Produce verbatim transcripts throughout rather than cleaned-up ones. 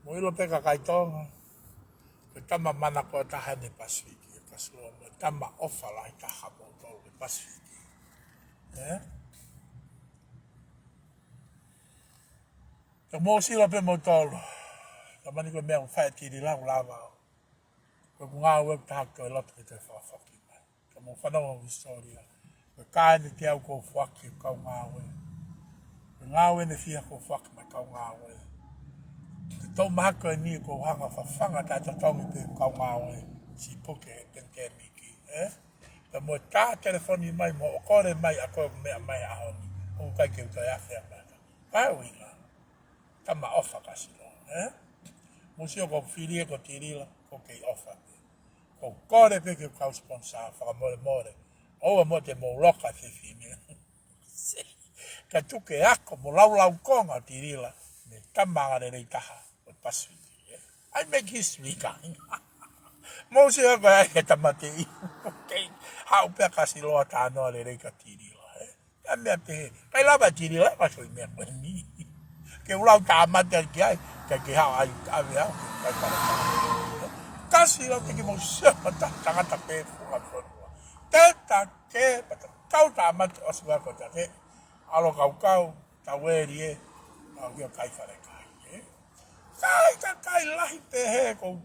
Mou ʻilo pē kakai Tonga, ko e tama manako ʻe taha eni Pasifiki, ʻa Kasi Loa, mo e tama ʻofa lahi taha moutolu ʻi Pasifiki. Ē? Ka mou sio pē moutolu, ka mani ko e meʻa ʻoku fai ʻe Tilila ʻoku lava. Ko ʻeku ngāue ʻoku taha ko e loto ke te fakafoki mai. Ka mou fanongo ki he hisitōlia. Ko e kāinga eni ʻoku ou foaki ki he kau ngāue. Ko e ngāue eni ʻoku ou foaki mai ki he kau ngāue. Ko e toʻu mahaki ko eni ʻoku ou hanga ʻo fafanga taʻetotongi pē kau ngāue. Siʻi puke e pandemic, ē? Pea mo e tā telefoni mai, mo e kole mai ʻa koe meʻa mai ʻaho ni. ʻOku ʻikai ke u toe afe mai. Ka ʻoku ʻi ai e tama ʻofa Kasi Loa, ē? Mou sio ko e fili ē ko Tilila, ʻoku kei ʻofa pē. ʻOku ou kole pē ki he kau sponsor, fakamolemole. ʻOua muʻa te mou loka he fefine. Ka tuku ke ako mo laulau konga Tilila, mei he tama angalelei taha ʻo Pasifiki, ē? I make history, kāinga. Mou sio ko e ʻai ke tāmateʻi. ʻOku kei haʻu pē ʻa Kasi Loa talanoa lelei kia Tilila, ē? ʻA e meʻa pehē. ʻIkai lava Tilila, ʻikai sio ki he meʻa ko eni. Ke u lau tāmate ki ai, ka ke haʻu ai, ʻave au, ke kai pala. Kasi Loa, te ke mou sio, ta-, tangata pē fuʻu fonua. Te ta ke, pata kau tāmate ʻosi ua ko ta ke, ʻalu kaukau, tau eri ē, ʻalu ki he kai fale kai, ē. Kai, ka kai lahi pehē, ko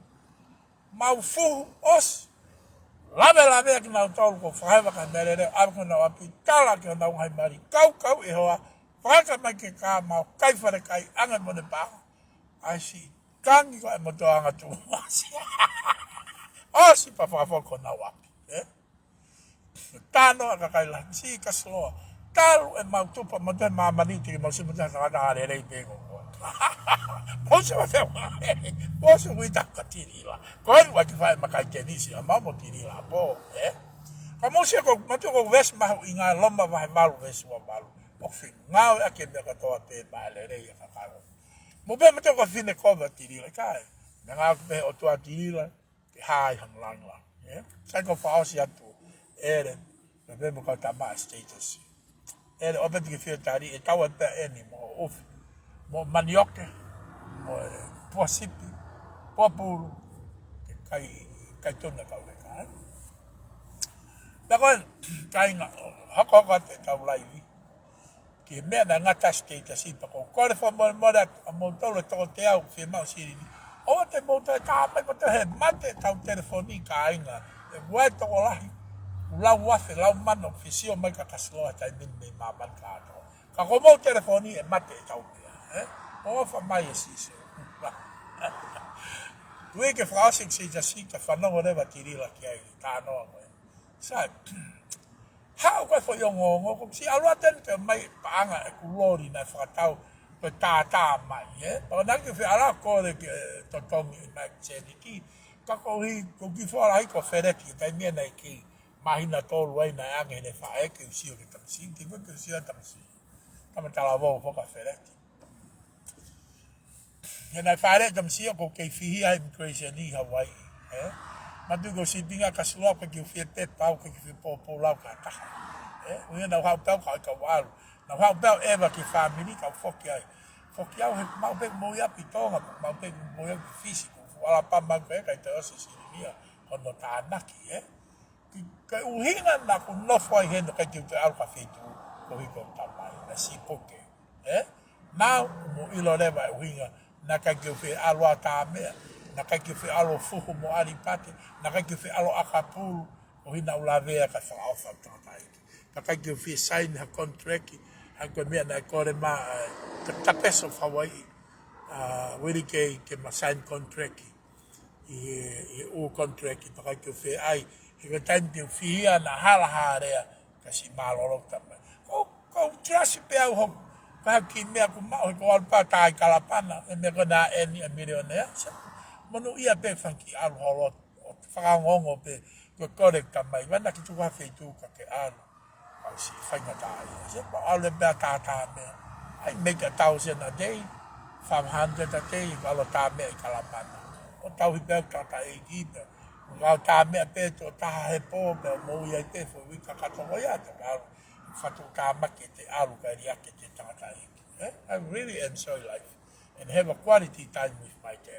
mau fuhu ʻosi. Lavelavea kinautolu ʻoku fai ha meʻa lelei, ʻave ki honau ʻapi, tala ki honau ngaahi mali, kaukau e hoa, fakaka mai ke ka mau kai fale kai, ʻange mo e pā. ʻAi siʻi kangi ko e motuʻa anga tuʻu ʻosi. ʻOsi pea fakafoki ki honau ʻapi, ē? Talanoa kakai lahi, siʻi Kasi Loa. Talu ʻemau tupu, mau toe māmani te ke mau sio mo te tangata lelei pē ko koe. Mau sio mo te, mau sio mo ʻita kia Tilila. Ko eni ʻoku ʻikai ke fai makai tenisi, ʻa mau mo Tilila pō, ē? Ka mou sio ko, mou sio ko e veesi mahuʻinga Loma vahe valu veesi ua valu. ʻOku fengāueʻaki e meʻa kotoa pē maʻa e lelei ʻa e kakai. Mou pehē mou sio ko e fefine kovi ʻa Tilila, ʻikai. Meʻangāueʻaki pē ʻe he ʻOtua ʻa Tilila, ke hā ʻi hono lāngilangi, ē? Sai ko e fakaʻosi atu, ʻEle, pea pehē mo e kau tama ʻa e status. ʻEle, ʻoua pē te ke fie tali, ʻe tau ʻai pē eni mo e ʻufi, mo e manioke, mo e pua sipi, pua pulu, ke kai, kai tuna kau leka, ē? Pea ko e, kāinga, hokohoko atu ʻetau laivi ki he meʻa naʻe ngata status ʻi, pea ʻoku ou kole fakamolemole atu ʻa moutolu ʻe toko teau ʻoku fiemaʻu silini. ʻOua te mou toe tā mai, mou toe hē mate ʻetau telefoni, kāinga. ʻE ua e tokolahi, ʻoku lau afe, lau mano, ʻoku fie sio mai kia Kasi Loa he taimi ni mei māmani kātoa. Ka ko hoʻomou telefoni ʻe mate ʻetau meʻa, ē? ʻOfa mai ʻe Sīsū. Tuʻu ke fakaʻosi ki he status, ka fanongo leva Tilila ki ai, talanoa ko ē. Sai, haʻu ko e foʻi ongoongo, ko e siʻi ʻalu atu eni ke mai paʻanga ʻeku loli naʻe fakatau ko e tātā mai, ē? Pea naʻa ke fie ʻalu ʻo kole ke totongi ʻi mai seniti. Ka ko hi, ko ki fora ai ko Feleti, taimi ʻe naʻe kei māhina tolu ai naʻe ʻange heʻene faʻē ke u sio ki he tamasiʻi, ke u sio ki he tamasiʻi. Tama talavou foki ʻa Feleti. He naʻe fāʻeleʻi e tamasiʻi ʻoku kei fihia he immigration ʻi Hawaii, ē? Manatuʻi ko e sīpinga Kasi Loa ʻoku ʻikai ke u fie pepa au, ʻikai ke u fie pōpou lau ki ha taha, ē? ʻUhinga naʻa ku haʻu pē au ka ʻikai ke u ʻalu. Naʻa ku haʻu pē au ʻeva ki he fāmili, kau foki ai. Foki au he maʻu pē mo ia ʻi Tonga, maʻu pē mo ia ʻi Fisi, ko e fuʻu ʻAlapama ko ē, ʻikai toe ʻosi e silini ia hono tānaki, ē? Ki, ko e ʻuhinga naʻa ku nofo ai heni ʻikai ke u toe ʻalu ki ha feituʻu koeʻuhi ko e tamai, naʻe siʻi puke, ē? Now, mou ʻilo leva e ʻuhinga, naʻe ʻikai ke u fie ʻalu ʻo tā meʻa, naʻe ʻikai ke u fie ʻalu ʻo fuhu mo ʻAlipate, naʻe ʻikai ke u fie ʻalu ʻo ʻakapulu, koeʻuhi naʻa ku lavea kae fakaʻofa ʻa e tangataʻeiki. Naʻe ʻikai ke u fie saini ha contract, hangē ko e meʻa naʻe kole mai ʻa e, ka, ka peso Hawaii, ʻa, Willie Kei ke ma saini contract. ʻI he, ʻi he ʻū contract pea ʻikai ke u fie ʻai. He ko e taimi te u fihia naʻa hala ha lea, ka siʻi mālōlō tamai. Ko, ko u trust pē au hoku, ka ha kiʻi meʻa ʻoku maʻu he ko e ʻalu pē ʻo tā ʻi kalapana, e meʻa ko ē naʻe ʻeni ʻa e milionea. Sai, monūʻia pē fanga kiʻi ʻalu holo, ʻo fakaongoongo pē, ko e kole tamai, ʻoua naʻa ke tuku ha feituʻu ka ke ʻalu. Pau siʻi faingataʻaʻia. Sai, pau ʻalu pē ʻo tā tā meʻa. I make a thousand a day, five hundred a day, ʻalu ʻo tā meʻa ʻi kalapana. ʻO tauhi pē ʻeku tangataʻeiki pē. ʻO tā meʻa pē ʻe toko taha he pō pē, ʻo moʻui ai pē foʻi uike kakato ko ia, te u ʻalu. Fatu tā maki te ʻalu kae liʻaki ʻete tangataʻeiki. Eh? I really enjoy life and have a quality time with my dad.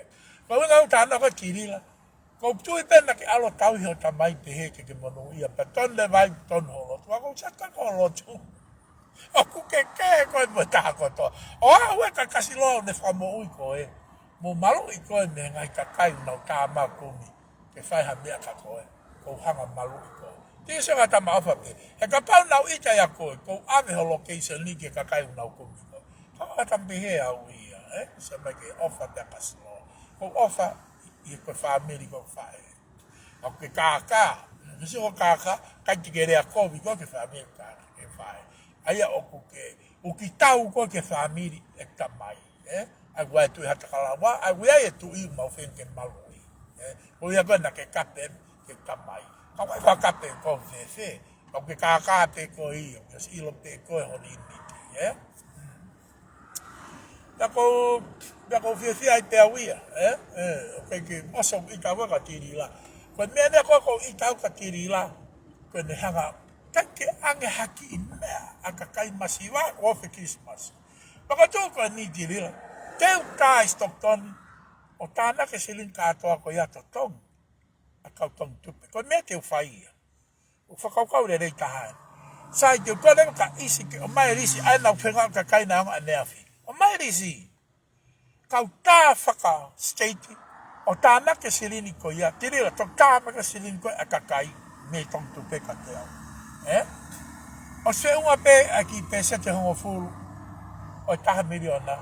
Ko e ʻuhinga ʻoku ou talanoa ko ē Tilila. Ko u tui pē naʻa ke ʻalu ʻo tauhi ho tamai pehē ke ke monūʻia pea tonu leva ai tonu ho lotu. Ka ko u sio atu ko ho lotu, ʻoku kehe koe mo e taha kotoa. ʻO aʻu ē kia Kasiloa ʻo ne fakamoʻui koe, mo maluʻi koe mei he ngaahi kakai ʻoku nau tā maʻu kumi ke fai ha meʻa kia koe, ko u hanga ʻo maluʻi koe. Tisi o ka tama ʻofa pē. He kapau naʻa ku ʻita ʻia koe, ko u ʻave ho location ki he kakai ʻoku nau kumi koe. Ka ʻoku tama pehē au ia, ē? Sio mai ki he ʻofa pē ʻa Kasiloa. Ko u ʻofa ʻi, ʻi ko e fāmili ko e faʻē. ʻOku ke kākā, ke sio ko e kākā, ʻikai te ke lea kovi ko e fāmili kākā ke faʻē. ʻA ia ʻoku ke, ʻoku ke tau ko e fāmili ʻe tamai, ē? ʻA ia ʻoku ʻi ai e tuʻi Haʻatakalaua, ʻa ia ʻoku ʻi ai e tuʻi ʻoku mau feinga ke maluʻi, ē? Ko ia ko ē naʻa ke kape ki he tamai. Ka ʻoku ʻikai fakakape ko e fēfē, ʻoku ke kākā pē ko ia, ʻoku ke ʻosi ʻilo pē ko e ho limiti, ē? Pea ko u, pea ko u fiefia ai pē au ia, ē? Ē, ʻoku ʻikai ke u ʻosi ʻita au kia Tilila. Ko e meʻa naʻe ko u ʻita au kia Tilila, ko ʻene hanga, ʻikai ke ʻange ha kiʻi meʻa ʻa e kakai masiva ʻoku ofi Kilisimasi. Pea ko u tuʻu ko eni Tilila, te u tā ʻi Stockton, ʻo tānaki e silini kātoa ko ia ʻa e totongi ʻa e kau tongi tupe. Ko e meʻa te u fai ia. ʻOku fakakaukau lelei taha ē. Sai, te u kole ka ʻisi ke ʻomai e lisi ʻa ē naʻa ku feinga ʻo kakai naʻe ʻaonga ʻaneafi. ʻOmai e lisi. Ka u tā faka-state ʻo tānaki e silini ko ia. Tilila, toki tānaki e silini ko ē ʻa e kakai mei he tongi tupe kiate au. Ē? ʻOsi feʻunga pē ʻa e kiʻi pēseti ʻe hongofulu ʻo e taha miliona.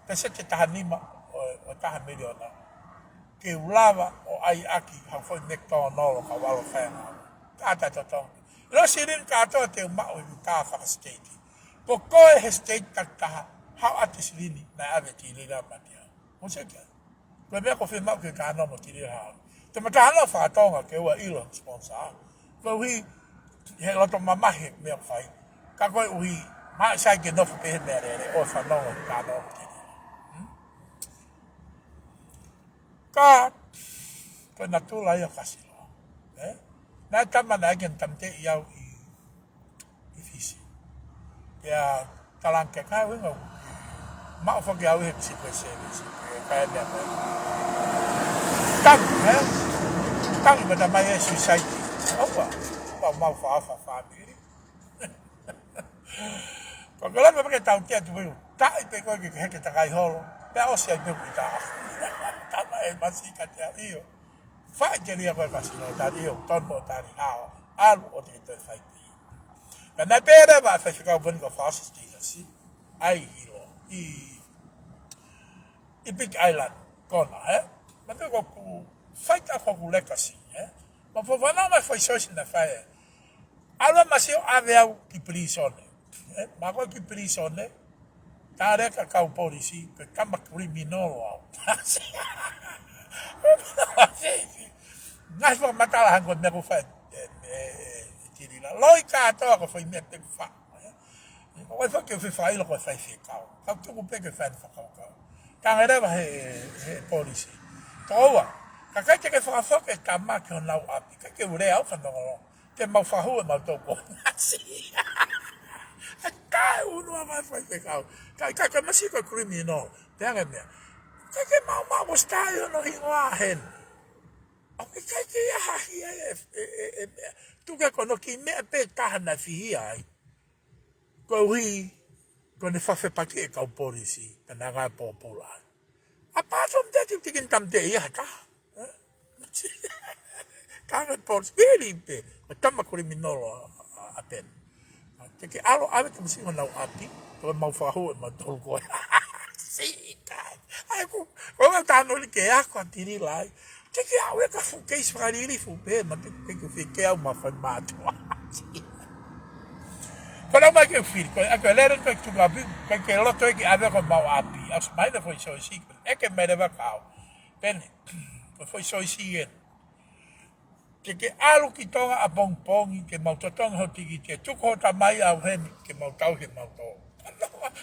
Pēseti ʻe taha nima ʻo, ʻo e taha miliona. Ke u lava ʻo ʻai ʻaki ha foʻi McDonald ʻo ka u ʻalu ʻo fai ʻa e ngāue. Kātaki totongi. Lō silini kātoa te u maʻu ʻi he tā faka-state. Ko koe he state takitaha, haʻu ʻo ʻoatu e silini naʻe ʻave ʻe Tilila maʻa au. Mou sio ki ai. Ko e meʻa ʻoku ou fiemaʻu ke ke talanoa mo Tilila hao. Te ma talanoa faka-Tonga ke ʻoua ʻe ʻilo sponsor. Koeʻuhi he loto mamahi e meʻa ʻoku fai. Ka koeʻuhi, ma sai ke nofo pē he meʻalele, ʻo fanongo ki he talanoa mo Tilila. Hmm? Ka, ko e natula ia ʻo Kasiloa. Ē? Naʻe tama naʻe ʻikai ke ne tāmateʻi au ʻi, ʻi Fisi. Pea talaange ke kai uinga u. Maʻu foki au he Secret Service, ke kai meʻa ko ē. Tangi, ē? Tangi pea tā mai e suicide. ʻOua, ʻoua mau fakaʻofa fāmili. Ko e kole pē ke tau tia tu pē, taʻi pē koe ke heke takai holo. Pea ʻosi ai pē kuita. Tama e masi ka te au ʻio. Fai ke lia koe Kasiloa, tali ʻio, tonu ʻo tali hao. ʻAlu ʻo te ke toe fai pē. Ka naʻe pehē leva ʻa e faifekau ko eni ko Faʻasi Stilasi. ʻAi hilo. ʻI, ʻi Big Island, kona, ē? Ma te ko ku fai ta ko ku legacy, ē? Ma fo fana ma fai sosi na fai, ē? ʻAlu ʻa Masi ʻo ʻave au ki pilīsone. Ē, ma ko ki pilīsone, tā leka kau polisi, ko e tama kiliminolo au. Ngaahi fakamatala hangē ko e meʻa ʻoku fai, ē, ē, ē, Tilila. Loi kātoa ko e fai meʻa te ku fa. Ē, ʻoku ʻikai foki ke u fie fakaʻilo ko e faifekau. Kau tuku pē ke fai fakakaukau. Tangi leva he, he polisi. Toua, ka ʻikai te ke fakafoki e tama ki honau ʻapi. ʻIkai ke u lea au fanongo. Te mau fahū ʻe mau toko. Masi. ʻE kai unu a mai faifekau. Kai, kai, kai Masi ko e kiliminolo. Pea ke meʻa. ʻIkai ke mau mau ko stai hono hingoa heni. ʻOku ʻikai ke ia hahi ai e, e, e, e meʻa. Tuku ke ko hono kiʻi meʻa pē taha naʻe fihia ai. Koeʻuhi, ko ʻene fafepaki e kau polisi, ka naʻe ngai pōpula. ʻA pātō mte ti tikin tamte ia hata. Ē? Ka ngai polisi, vili pē, ko e tama kiliminolo ʻa, ʻa, ʻa Peni. Te ke ʻalu ʻave te masi honau ʻapi, ko mau fahū ʻe mau tolu koe. Siʻi kai. ʻAi ku, ko e ngaahi tano li ke ako ʻa Tilila ai. Te ke ʻave ka fuʻu keisi fakalilifu pē, ma te ke ke fie ke au ma fai mātuʻa. Ko lau mai ke fili, ko e ako e lele ko e tuku ʻapi, ko e ke loto e ke ʻave ko mau ʻapi. ʻOsi mai le foʻi soisi, ʻeke mai leva kau. Peni, ko e foʻi soisi ē. Te ke ʻalu ki Tonga ʻapongipongi, ke mau totongi ho tikite, tuku ho tamai au heni, ke mau tauhi mau tō.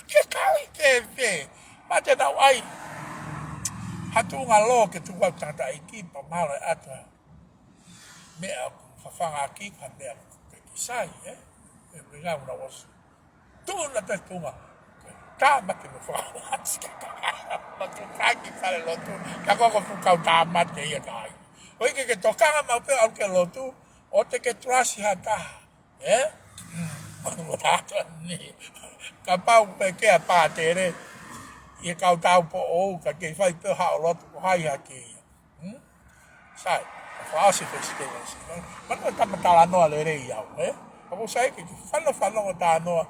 Ke kau i ke fē, ma te nau ʻai. Ha tuʻunga lō ke tuku au tangataʻeiki, pea mahalo ʻe ʻatu ha meʻa ʻoku fafanga ʻaki, ha meʻa ʻoku ke kisai, ē? ʻE, meʻa ʻoku nau ʻosi. Tuʻu na te tuʻunga. Ka ma ke mo fakaʻosi ke ka. Ma ke ka. ʻAi ki fale lotu, ka ko ko fuʻu kau tāmate ia ka ai. ʻOku ʻikai ke tokanga maʻu pē ʻalu ki he lotu, ʻoua te ke trust ha taha. Ē? Mo tātā ni. Kapau pē ke a pātele, ʻi he kau tāupoʻou, ka ke fai pē haʻo lotu ko hai hake ia. Hmm? Sai, fakaʻosi fesi ke fesi. Mana tama talanoa lelei au, ē? Ka ko sai ke ke fana fana ko talanoa,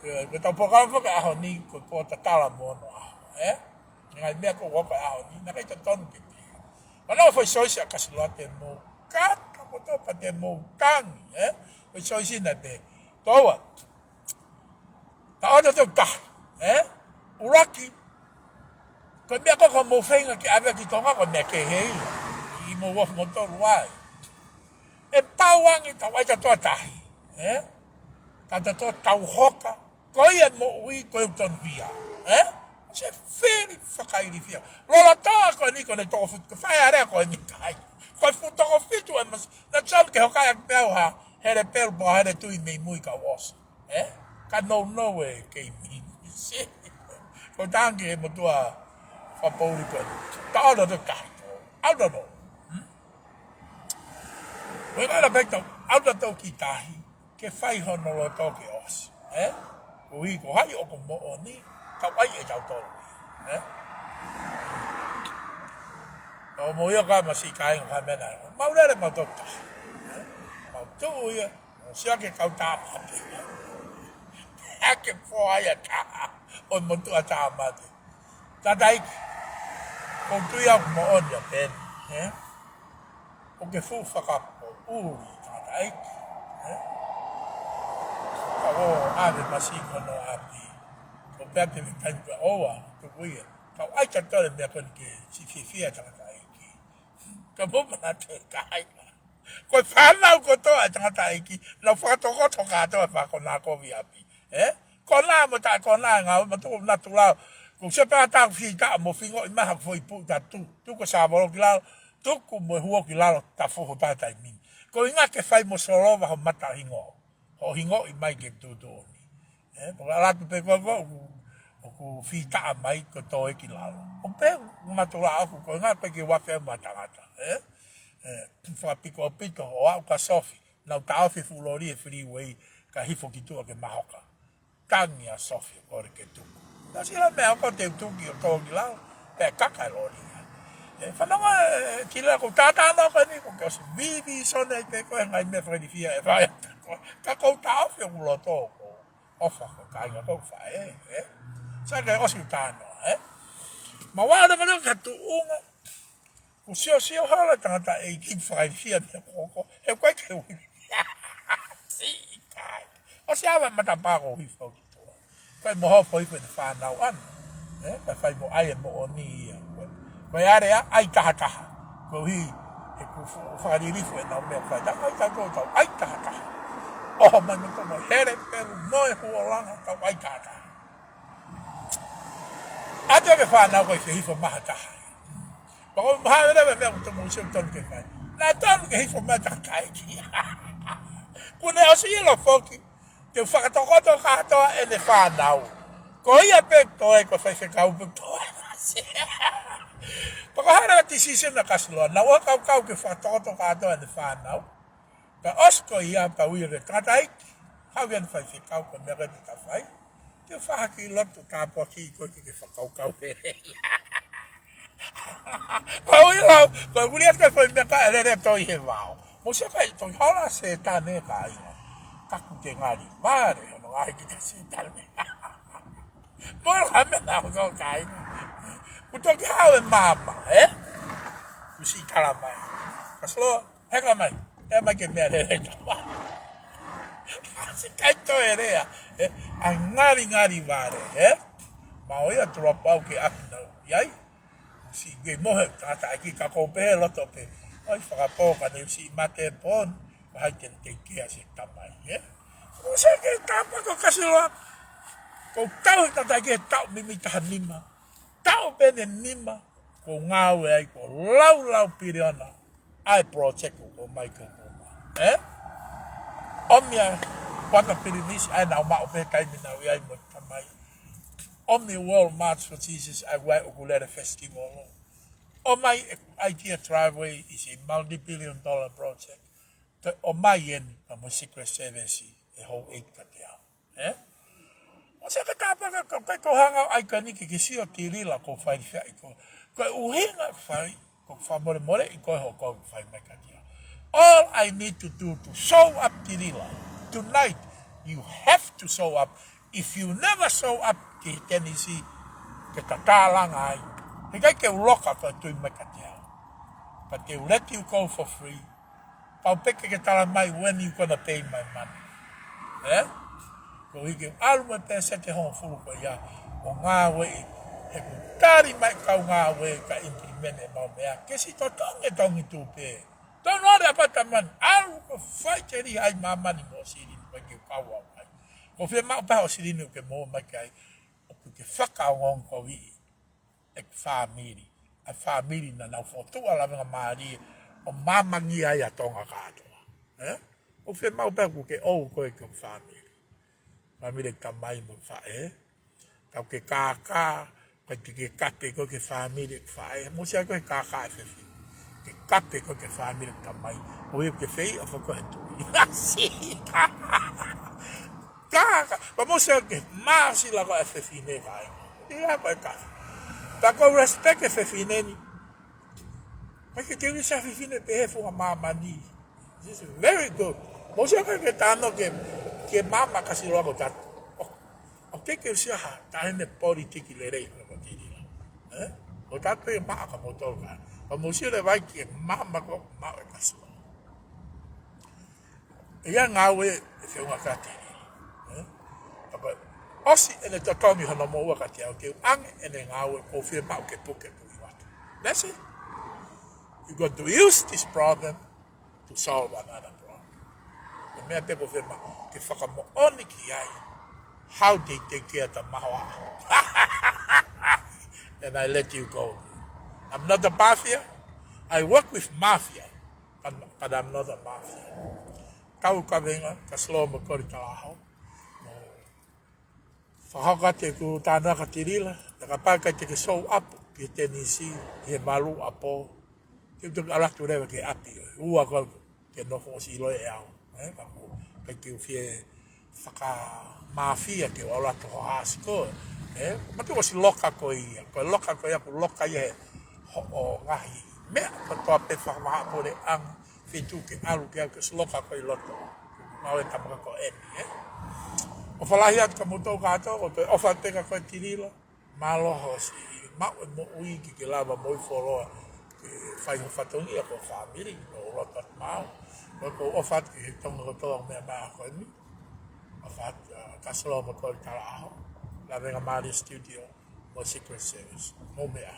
ē, ko tau pōkalama faka ʻaho ni, ko pō tatala mo ono ʻaho, ē? Ngaahi meʻa ko ua ko ʻaho ni, naʻe ʻikai totonu ke pē. Mana o fai soisi a kasi loa te mo kata ko tō pa te mo tangi, ē? Fai soisi na te. Toa, ta ʻoua te u tahi, ē? ʻUluaki, ko e meʻa ko ko mo feinga ke ʻave ki Tonga ko e meʻa kehe ia. ʻI mo ua mo tolu ai. ʻE pau ange tau ʻai ta toa tahi, ē? Ka ta toa tau hoka, ko ia moʻui, ko e tonu pia, ē? Se fili fakailifia. Lola toa ko ni ko ne toko fitu, ko fai are ko e mikai. Ko e fuʻu toko fitu e mas, na tau ke hoka ia pea ha, hele pelu po hele tui mei mui ka osi. Ē? Ka nounou e kei mini. Ko tangi e motua fapouli ko. Ta ʻoua te u tahi. ʻAu ta no. Hmm? Ko e kaila pekta, ʻalu ta tau ki tahi, ke fai hono loto ke osi. Ē? Ko hi ko hai ʻoku moʻoni, tau ʻai e tau tolu. Ē? Tau mo ia ka masi kai ngā mena. Mau lele mau tau tahi. Ē? Mau tuʻu ia, ʻo sia ke kau tāmate. Ake poa ia taha, ʻo motuʻa tāmate. Tataiki, ko tui au moʻoni a peni, ē? ʻO ke fuʻu fakapoʻuli, tataiki, ē? Ka ʻo ʻave masi kono api, ko pea te me kai pea ʻoua, tuku ia. Kau ʻai ta tole meʻa ko ni ke si fiefia tangataʻeiki. Ka mo mana te kai. Ko e fānau kotoa e tangataʻeiki, nau fakatokoto kātoa e fākonā kovi api. Ē? Konā mo taʻe konā e ngāue, ma tuku natula. Ko se pā tāku fita mo fingo i maha foʻi puʻu ta tu. Tuku e sāvolo ki lalo, tuku mo e huo ki lalo, ta foho tā taimi ni. Ko e ʻuhinga ke fai mo solova ho mata hingo. Ho hingoʻi mai ke tutuʻoni. Ē, ko e ʻalu atu pē ko ko, ʻoku, ʻoku fita mai ko toe ki lalo. ʻO pē, natula aku, ko e ʻuhinga pē ke ua fea ma tangata. Ē? Ē, fakapiko ʻaupito, ʻo aʻu ka sofi, nau taofi fuʻu loli e freeway, ka hifo ki tuʻa ke mahoka. Tangi a sofi, ʻo kore ke tuku. Ta sila meʻa ko te tuki ʻo tō ki lalo, pea kaka e loli. Ē, fanongo e, ki lea ko tātā no ka ni, ko ke ʻosi vivi sone i te ko e ngai meʻa fakailifia e fai. Ka ko taofi ʻo loto ko. ʻOfa ko kāinga ko fa, ē, ē. Sa ke ʻosi tāno, ē. Ma wale ka no ka tuʻunga. Ko siosio hala tangataʻeiki fakailifia meʻa ko ko. He ko e ke ui. Si kai. ʻOsi ava matapā ko hifo ki tuʻa. Ko e moho foʻi foʻi fānau ana. Ē, ka fai mo ʻai e moʻoni ia. Ko e are a, ʻai tahataha. Ko hi, he ku fu-, fakalilifu e nau meʻa fai. Ta ʻai ta tō tau, ʻai tahataha. ʻOho mai mo tō mo hele pelu mo e huolanga tau ʻai tahataha. ʻAtu ke fānau ko i fehifo maha taha. Pako maha vele me meʻa ko tō mo sio tonu ke fai. Na tonu ke hifo mai tangataʻeiki. Kune ʻosi ʻilo foki. Te u fakatokoto kātoa ʻene fānau. Ko ia pē toe ko faifekau pē toe. Pako hara decision na kasi loa. Na ua kaukau ke fakatokoto kātoa ʻene fānau. Ka ʻosi ko ia pau ia ke tangataʻeiki. Hau ia ʻene faifekau ko meʻa ke te ta fai. Te u fahaki lotu tāpuaki ko ke ke fakakaukau pē. Pau ia lau, ko e kuli atu e fai meʻa ka e lele toi he vao. Mo se kai toi hala Sētane ka ia. Kaku te ngali vale, hono ai ki te Sētane. Mo la me la ko kai. Ku toki hau e mama, ē? Ku si kala mai. Kaslo, heka mai. He mai ke meʻa lele tapa. Si kai to e lea, ē? A ngali ngali vale, ē? Ma o ia tulapau ke aki nau. Iai? Si ke mohe tata aki ka ko pē loto pē. Oi fakapō ka ne si mate pon. Ka hai ke te kea si tamai, ē? Ko se ke tapa ko kasi loa. Ko tau tata ke tau mimi taha nima. Tau pene nima. Ko ngāue ai ko lau lau piliona. ʻAi project ko mai ko ko. Ē? ʻOmi a kuata pilinisi ʻai nau maʻu pē taimi nau i ai mo tamai. ʻOmi World March for Jesus, ʻa ia ʻoku lele festival. ʻOmai e idea driveway is a multi-billion dollar project. Toe ʻomai eni, pea mo e Secret Service, ʻe houʻeiki kiate au. Ē? ʻOsi ʻa e kāpaka ko, ko, ko hanga ai ka ni ke ke sio Tilila ko fai fia i ko. Ko e ʻuhinga fai, ko fakamolemoleʻi koe hoʻo kau fai mai kiate au. All I need to do to show up Tilila. Tonight, you have to show up. If you never show up ki he tenisi, ke tatalanga ai. He ʻikai ke u loka ko e tui mai kiate au. But they will let you go for free. Pau pē ke ke tala mai when you gonna pay my money. Ē? Ko hiki ʻalu mai pē sete hongofulu ko ia ʻo ngāueʻi, he ʻoku tali mai kau ngāue ka implement e mau meʻa. Ke si totongi e tongi tū pē. Tonu ore a pata mani, ʻalu ko fai te ri ai māmani mo silini, pai ke kau au ai. Ko fē mau pē ho silini ʻoku ke mo mai kai, ʻoku ke fakaongoongo ko ʻeku fāmili. ʻA e fāmili naʻa nau fokotuʻu ʻa e lavengamālie ʻo māmangi ai ʻa Tonga kātoa. Ē? ʻOku fē mau pē ʻoku ke ʻou koe ki hoku fāmili. Fāmili ʻeku tamai mo faʻē. Kau ke kākā, ʻikai te ke kape koe ki he fāmili ʻeku faʻē. Mou sio ko e kākā e fefine. Ke kape koe ki he fāmili ʻeku tamai. ʻOku ke fei ʻa foko he tui. Kākā. Pea mou sio ke māsila ko e fefine kai. ʻIa ko e kākā. Pea ko e respect e fefine ni. Mai ke te ui sa fefine pehē funga māmani. This is very good. Mou sio ke, ke tano ke, ke māmā kasi loa ko tatu. ʻOku ke ke usia ha, taʻahine politiki lelei ko Tilila. Ē? Ko tatu e maʻa ka mou tolu ka. Ka mou sio le vai ke māmā ko maʻu e kasi loa. ʻIa ngāue e feʻunga kiate au. Ē? Pea ko e ʻosi ʻene totongi hono moʻua kiate au ke u ʻange ʻene ngāue ko fē mau ke puke tu i watu. That's it. You got to use this problem to solve another problem. Ko e meʻa pē ko fē mau ke fakamoʻoni ki ai. How they take care of the mahoa. And I let you go. I'm not a mafia. I work with mafia. But, but I'm not a mafia. Kau kavenga, ka slow mo kori talaho. Fakahoko atu ʻeku tānaki Tilila, ka kapau ʻikai te ke show up ki he tenisi, ki he malu ʻapo, ke u toki ʻalu atu leva ki he ʻapi, ua ko ke nofo ʻosi ʻilo ʻe au, ē, ka ko, ʻikai ke u fie fakamafia ke u ʻalu atu ho hasi ko, ē, ma te ʻosi loka ko ia, ko e loka ko ia, ko e loka ia he hoʻo ngaahi meʻa, ko toa pē fakamaha pole ang, fitu ke ʻalu ke au ke ʻosi loka ko i loto. Mau e tamaka ko eni, ē. ʻOfa lahi atu kia moutolu kātoa, ko e ʻofa atu pē kia koe Tilila. Mālō hoʻo ʻosi maʻu e moʻui ke ke lava moʻui fuoloa. Ke fai ho fatongia ki ho fāmili, ʻo loto atu maʻau. Ko e ʻofa atu ki he Tonga kotoa ʻoku meʻa mai ko eni. ʻOfa atu, ā, ka slow mo kori talaho. Lavengamālie Studio, mo Secret Service. Mou meʻa.